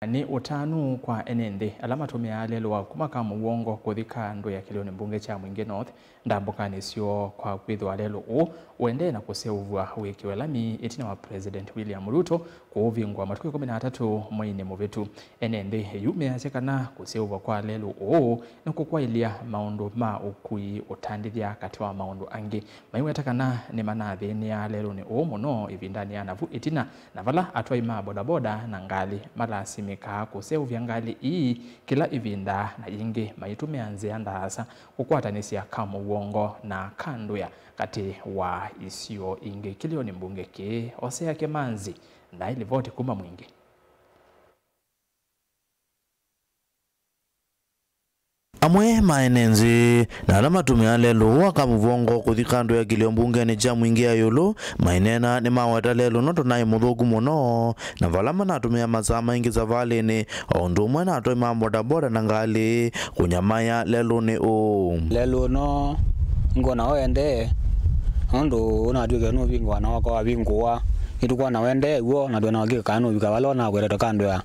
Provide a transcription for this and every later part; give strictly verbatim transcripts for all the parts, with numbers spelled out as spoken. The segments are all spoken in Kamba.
Nĩ ũtanu kwa ene nthĩ ala matũmĩaa lelũ wa kuma Kamũwongo kũthi Kandwĩa kĩlĩonĩ mbunge kya Mwingĩ North ndambũkanĩ syoo kwa kwĩthĩwa lelũ ũũ ũendee na kũseũvw'a wĩkĩwe lami ĩtina wa President William Ruto kũũvingũa matukũ ĩkũmi na atatũ mweinĩ mũvĩtu. Ene nthĩ yu measya kana kũseũvw'a kwa lelũ ũũ nĩ kũkwaĩlya maũndũ ma ũkui ũtandĩthya katĩ wa maũndũ angĩ. Maiweta kana nĩmanathĩnĩaa lelũnĩ ũũ mũno ĩvindanĩ ya navu ĩtina, na vala atwai ma bodaboda na ngalĩ malasimĩkaa kũseũvya ngalĩ ii kĩla ĩvinda na yĩngĩ maitũmĩa nzĩa ndaasa kũkwatanĩsya Kamũwongo na Kandwĩa katĩ wa isio ingĩ kĩlĩonĩ mbunge kĩĩ. Osea Kĩmanzi na ĩlivoti kuma Mwingĩ. Amwe ma ene nzĩ na ala matũmĩaa lelũ wa Kamũvongo kũthi Kandwĩa kĩlĩo mbungenĩ kya Mwingĩ ya ĩũlũ maineena nĩmaweta lelũ ũno ta naĩ mũthũku mũno, na vala manatũmĩa masaa maingĩ savalĩnĩ, o ũndũ ũmwe na atwai ma bodaboda na ngalĩ kũnyamaĩa lelũnĩ ũũ. Lelũ ũno ngona ũendee, nũndũ ũnatw'ĩke nũvingũa na wako wavingũa, nĩtũkwona ũendee w'o na twĩna ũkĩka kana nũvika vala ũnakwetete Kandwĩa.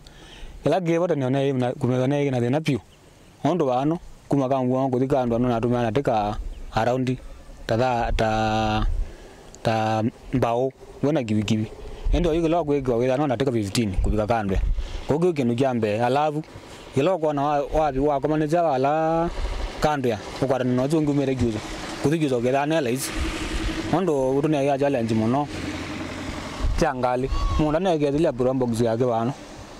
Kĩla kĩvo tene, kũmethwa neĩkĩ na thĩna vyũ. Nũndũ vano, kuma Kamũvongo kũthi Kandwĩa nũnatũmĩa ndatĩka around ta tha-, ta, ta mbaũ, we na kivikivi. Ĩndĩ oyu kĩla ũkwĩkĩwa wĩthĩa no ndatĩka fifteen kũvika Kandwĩa. Kũu kĩu kĩndũ kya mbee. Alavu, kĩla ũkwona wa, wa, wakomanĩsya vala Kandwĩa, ũkwatana na ũsu ũngĩ umĩte Kyusa. Kũthi Kyusa ũkethĩa nĩ laisi. Nũndũ ũtũnĩaĩa challenge mũno kya ngalĩ. Mũndũ anekethĩlya probox yake vano.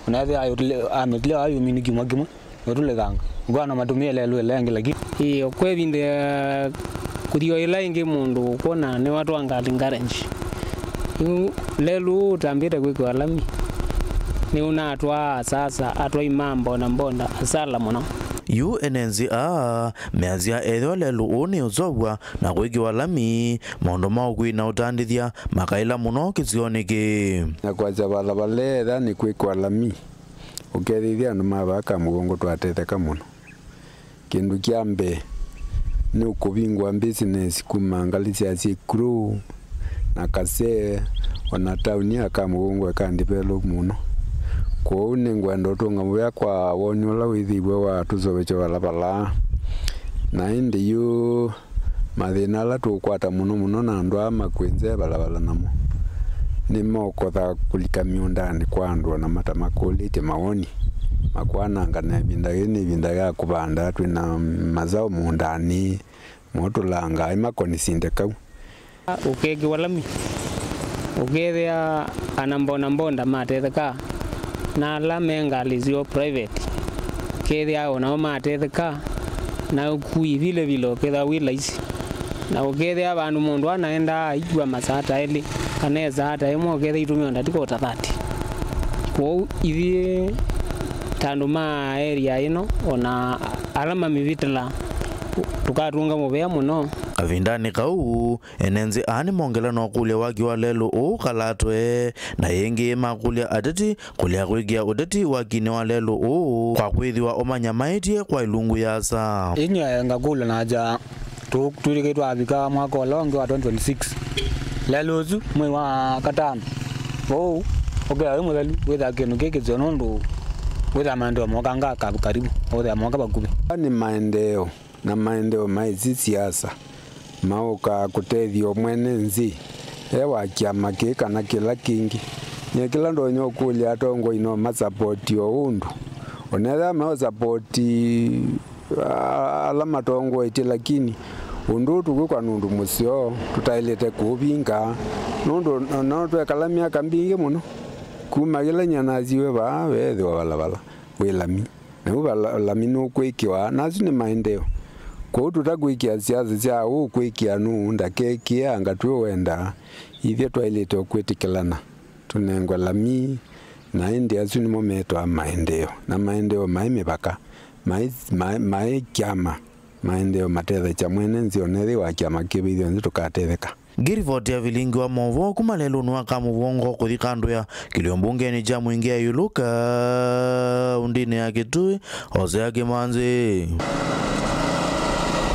Ũnethĩa ayũtile-, amĩtile wa yumini kimwe kimwe, ũtulĩkanga. Ngwana matũmĩe lelũ ĩla ĩngĩ, lakini ĩĩ, kwa ĩvinda ya kũthi o ĩla ĩngĩ mũndũ ũkwona nĩwatwaa ngalĩ garage. Yu lelũ ũtambĩte kwĩkĩwa lami, nĩũnatwaa asasa atwai ma mbondambonda asala mũno. Yu ene nzĩ aa measya ethĩwa lelũ ũũ nĩũseũvw'a na kwĩkĩwa lami, maũndũ ma ũkui na ũtandĩthya makaĩla mũno kĩsionĩ kĩĩ. Na kwasya vala valeetha nĩ kwĩkwa lami, ũkethĩithya andũ ma vaa Kamũvongo twatetheka mũno. Kĩndũ kya mbee nĩ ũkũvingũa business kuma ngalĩ sya Syĩkũlũ na Kasee, ona taoni ya Kamũvongo ĩka develop mũno. Kwoou nĩngwenda ũtũnga mũvea kwa woni ũla wĩthĩiwe wa tũseũvĩsyo vala vala. Na ĩndĩ yu mathĩna ala tũũkwata mũno mũno na andũ aa makwĩ nza ĩvalavala namo, nĩmokotha kũlika mĩũndanĩ kwa andũ ona matamakũlĩtye mawoni, makwanangana ĩvinda yĩĩ nĩ ĩvinda ya kũvanda, twĩ na masaũ mũũndanĩ, motũlangaa ĩmakoni sinde kau. Ũkekĩwa lami, ũkethĩa ana mbondambonda matetheka, na ala me ngalĩ syoo private, ũkethĩa o nao matetheka, na ũkui vile vile ũkethĩa wĩ laisi. Na ũkethĩa vandũ mũndũ anaendaa aikua masaa ta elĩ, kana ĩsaa ta ĩmwe, ũkethĩa itũmĩwa ndatĩka o ta thirty. Kwoou ithyĩ ta andũ ma area ĩno, ona ala mamĩvĩtĩla, tũkatũnga mũvea mũno. Kavindanĩ kau, ene nzĩ aa nĩmongela na ũkũlya waki wa lelũ ũũ kalatwe, na yĩngĩ makũlya ateti kũlea kwĩkĩa ũteti wakinĩ wa lelũ ũũ kwa kwĩthĩwa ũmanyamaĩtye kwa ilungu yasa. Inyie ngakũlya na nza, tũ-, twĩlĩkĩtwe avika mwaka ũla ũngĩ wa twenty twenty-six. Lelũ ũsu mwei wa katano ũũ ũkea wĩ mũthelu, wĩthaa kĩndũ kĩ kĩseo nũndũ wĩthaa maendeeo moka nga ka-, karibu, wĩthaa moka vakuvĩ. Nĩ maendeeo na maendeeo maĩ si siasa, maũkaa kũtethya o mwene nzĩ, e wa kyama kĩĩ kana kĩla kĩngĩ. Nyie kĩla ndonya ũkũlya atongoi no masapoti o ũndũ, onethĩa meũsapoti a-, ala matongoetye, lakini ũndũ ũũ tũkwĩkwa nũndũ mũseo, tũtaĩlĩte kũũvinga, nũndũ no twekala myaka mbingĩ mũno. Kuma yĩla nyie nasiwe vaa, veethĩwa valavala wĩ lami. Na yu vala-, lami nũkwĩkĩwa, na asu nĩ maendeeo. Kwoou tũtakwĩkĩa siasa sya ũũ kwĩkĩa nũũ ndakekĩe anga twĩ wenda, ithyĩ twaĩlĩte o kwĩtĩkĩlana tũnengwe lami, na ĩndĩ asu nĩmo metawa maendeeo. Na maendeeo maĩ mĩvaka, maĩ, maĩ, maĩ kyama. Maendeeo matethasya mwene nzĩ, onethĩwa kyama kĩvĩthyo nzĩ tũkatetheka. Ngĩrivoti ya vilingi wa maũvoo kuma lelũnĩ wa Kamũvongo kũthi Kandwĩa, kĩlio mbungenĩ kya Mwingĩ ya ĩũlũ kaũndĩnĩ ya Kitui, Hosea Kĩmanzi.